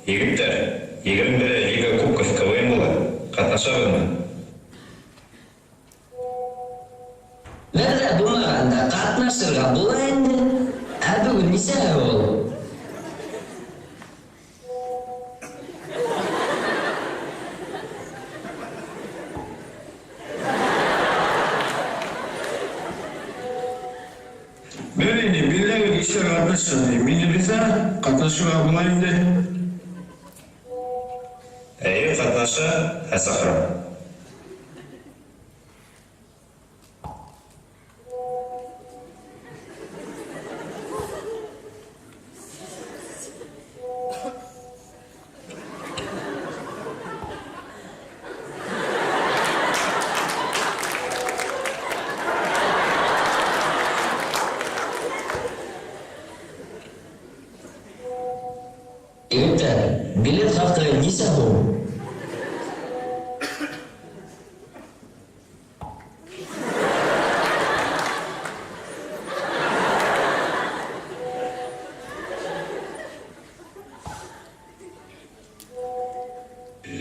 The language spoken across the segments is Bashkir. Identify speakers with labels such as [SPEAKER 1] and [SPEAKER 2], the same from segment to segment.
[SPEAKER 1] Егеттәр, 21-е Лига Кубков КВН була. Ҡатнашабыҙмы?
[SPEAKER 2] Вәғәҙә булмағанда ҡатнашырға була инде. Ә бөгөн нисәһе ул?
[SPEAKER 3] Бер инде, билләгеҙ кешеләр ҡатнашһын. Мин риза, ҡатнашырға була инде.
[SPEAKER 1] Эйе, ҡатнаша, ә саҡырам.
[SPEAKER 2] Егеттәр, билет хаҡы нисә һум?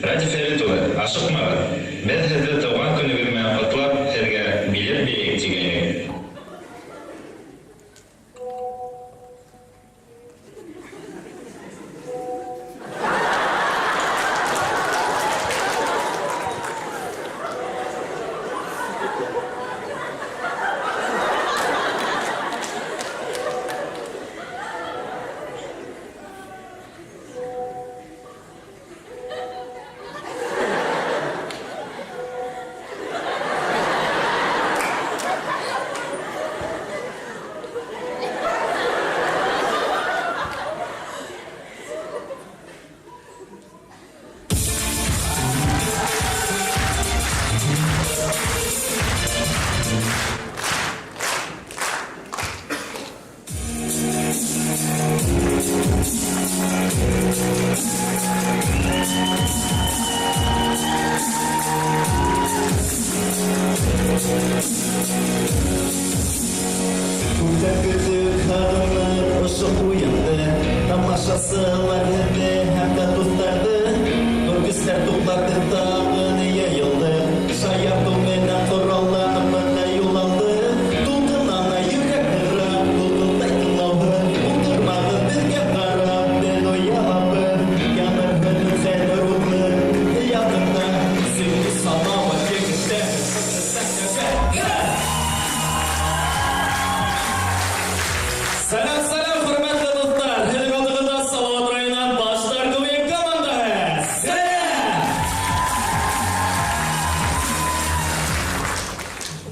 [SPEAKER 1] Радий Фәрит улы, ашыҡмағыҙ. Беҙ һеҙҙе тыуған көнөгөҙ менән ҡотлап, һеҙгә билет бирәйек тигәйнек.
[SPEAKER 4] Күптән көтөп, һағынып ошо уйынды, Тамашасылар һеҙҙе һәм дә дуҫтарҙы. Ҙур көстәр туплап тағын йыйылды, Шаяртыу менән ҡоралланып бына юл алды. Тулҡынлана йөрәк ныгыраҡ, тулҡындай тыңлауһыҙ, Ултырмағыҙ беҙгә ҡарап, беҙ оялабыҙ. Янырһын хәҙер утлы ялҡында, Сөнки Салауат егеттәре сәхнәгә.
[SPEAKER 5] Сәләм, сәләм, хөрмәтле дуҫтар! Һеҙҙең алдығыҙҙа Салауат районынан Баштар КВН командаһы. Сәләм!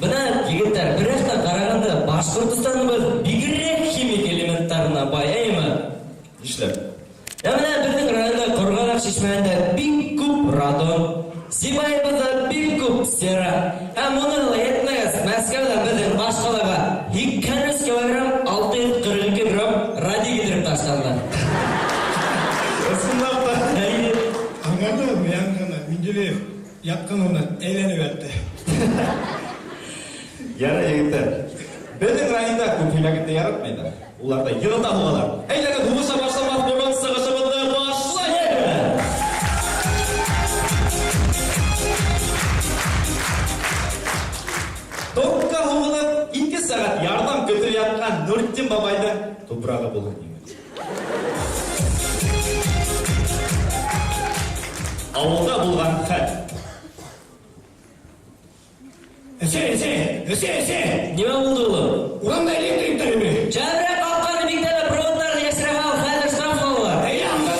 [SPEAKER 2] Бына, егеттәр, бер яҡтан ҡарағанда, Башҡортостаныбыҙ бигерәк химик элементтарына бай, әйеме?
[SPEAKER 5] Нишләп?
[SPEAKER 2] Ә менә беҙҙең районда Ҡорғанаҡ шишмәһендә бик күп радон, Сибайыбыҙҙа бик күп сера. Һәм уны ла етмәгәс, Мәскәүҙән беҙҙең баш ҡалаға 83 килограмм 642 грамм радий килтереп ташланылар.
[SPEAKER 5] Ысынлап та.
[SPEAKER 2] Әйе.
[SPEAKER 3] Аңладым, яңы ғына Менделеев ятҡан урынынан әйләнеп ятты.
[SPEAKER 5] Ярай, егеттәр. Беҙҙең районда күп һөйләгәнде яратмайҙар. Улар ҙа йылыта һуғалар. Әйҙәгеҙ, һуғыша башламаҫ борон сығышыбыҙҙы башлайыҡ. Токка һуғылып, 2 сәғәт ярҙам көтөп ятҡан Нуртдин бабайҙың тупрағы булһын еңел. Ауылда булған хәл.
[SPEAKER 3] Әсәй, әсәй, әсәй, әсәй!
[SPEAKER 2] Нимә булды, улым?
[SPEAKER 3] Урамда электриктар ине.
[SPEAKER 2] Шәберәк ҡапҡаны бикләп, проводтарҙы йәшерә һал, хәҙер штраф һалалар.
[SPEAKER 3] Әйҙә, анда.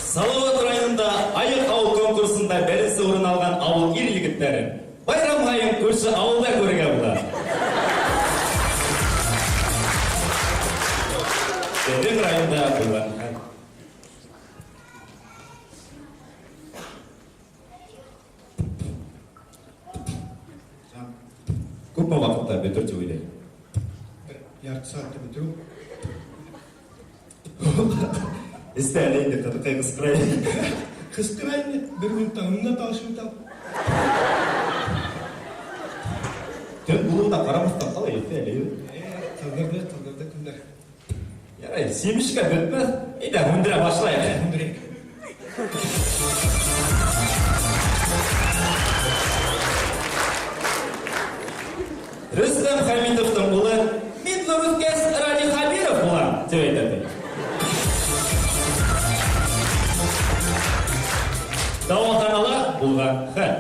[SPEAKER 5] Салауат районында айыҡ ауыл конкурсында беренсе урын алған ауыл ир егеттәрен байрам һайын күрше ауылда күрергә була. Беҙҙең районда булған хәл. Күпме ваҡытта бөтөр тип уйлайһың?
[SPEAKER 3] Бер ярты сәғәттә бөтөрөү.
[SPEAKER 5] Эстә әле инде ҡыҙыҡай ҡысҡыра.
[SPEAKER 3] Ҡысҡыра инде, бер минуттан унда тауыш бит ал.
[SPEAKER 5] Төн булыуына ҡарамаҫтан ҡалай иҫтә әле.
[SPEAKER 6] Ҡыҙҙырҙы, ҡыҙҙырҙы көндәр.
[SPEAKER 5] Ярай, семечка бөтмәҫ. Әйҙә, һүндерә башлайыҡ.
[SPEAKER 6] Һүндерәйек.
[SPEAKER 5] Рөстәм Хәмитовтың улы мин ҙур үҫкәс Радий Хәбиров булам, тип әйтә. Дауаханала булған хәл.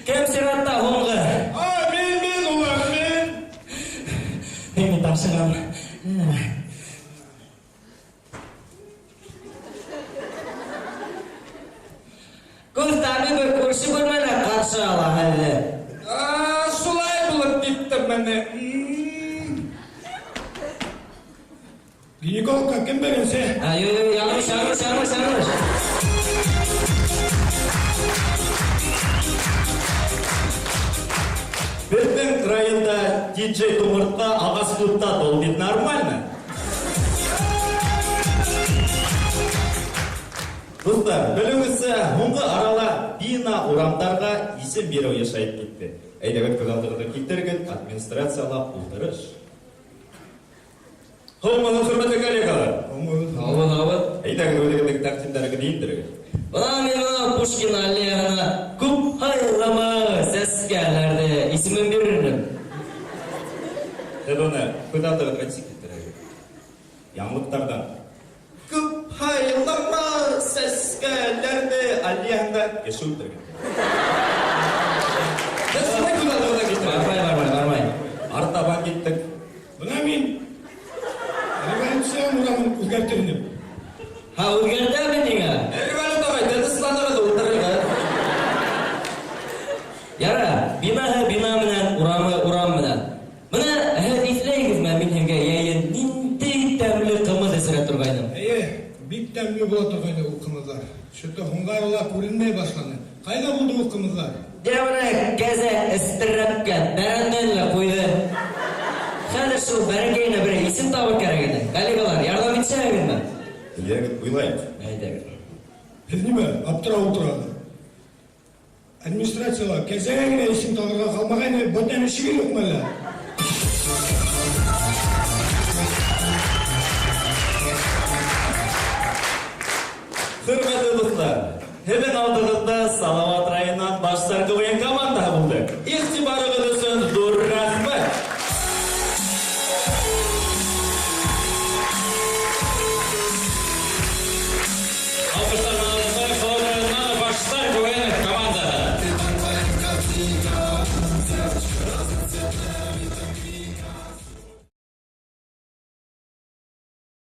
[SPEAKER 2] Кем сиратта һуңғы?
[SPEAKER 6] А, мин, мин, улан, мин.
[SPEAKER 2] Мин бит ашығам. Күҙ табибы күрше бүлмәлә ҡаршы ала һеҙҙе.
[SPEAKER 6] А, шулай булып киттеме ни? Гинекологка кем беренсе?
[SPEAKER 2] А, юҡ, юҡ, яңылыш, яңылыш, яңылыш, яңылыш.
[SPEAKER 5] Беҙҙең районда диджей тумыртҡа ағас клубта долбит нормально. Дуҫтар, белеүегеҙсә, һуңғы арала бина урамдарға исем биреү йышайып китте. Әйҙәгеҙ, күҙ алдығыҙға килтерегеҙ, администрацияла ултырыш. Һаумыһығыҙ, хөрмәтле коллегалар.
[SPEAKER 6] Һаумыһығыҙ.
[SPEAKER 2] Һаумыһығыҙ, һаумыһығыҙ.
[SPEAKER 5] Әйҙәгеҙ, үҙегеҙҙең тәҡдимдәрегеҙҙе индерегеҙ.
[SPEAKER 2] Бына мин бына Пушкин аллеяһына күп һайлама сәскәләрҙе исемен бирер инем.
[SPEAKER 5] Һеҙ уны күҙ алдығыҙға нисек килтерәһегеҙ? Яңылыҡтарҙан. Күп һайлама сәскәләрҙе аллеяһында кеше үлтергән. Һеҙ шулай күҙ алдығыҙға килтерәһегеҙ?
[SPEAKER 2] Бармай, бармай, бармай.
[SPEAKER 5] Артабан киттек.
[SPEAKER 6] Бына мин революция урамын үҙгәртер инем.
[SPEAKER 2] Һа, үҙгәртәме ниңә?
[SPEAKER 5] Револют ағай, тынысланығыҙ, ултырығыҙ.
[SPEAKER 2] Яра, бинаһы бина менән, урамы урам менән. Бына һеҙ иҫләйһегеҙме, мин һеҙгә йәйен ниндәй тәмле ҡымыҙ эсерә торғайным?
[SPEAKER 6] Эйе, бик тәмле була торғайны ул ҡымыҙҙар. Что-то һуңғы арала күренмәй башланы. Ҡайҙа булды ул ҡымыҙҙар?
[SPEAKER 2] Йә бына кәзә эстерәпкә бәрәндән лә ҡуйҙы. Хәҙер шул бәрәкәйенә бер исем табыр кәрәк ине. Коллегалар, ярҙам итешәһегеҙме?
[SPEAKER 5] Әйҙәгеҙ, уйлайыҡ.
[SPEAKER 2] Әйҙәгеҙ.
[SPEAKER 6] Һеҙ нимә, аптырап ултырағыҙ? Администрацияла кәзәгә генә исем табырға ҡалмағайны, бүтән эшегеҙ юҡмы әллә?
[SPEAKER 5] Хөрмәтле дуҫтар, һеҙҙең алдығыҙҙа Салават районынан Башсар КВН командасы.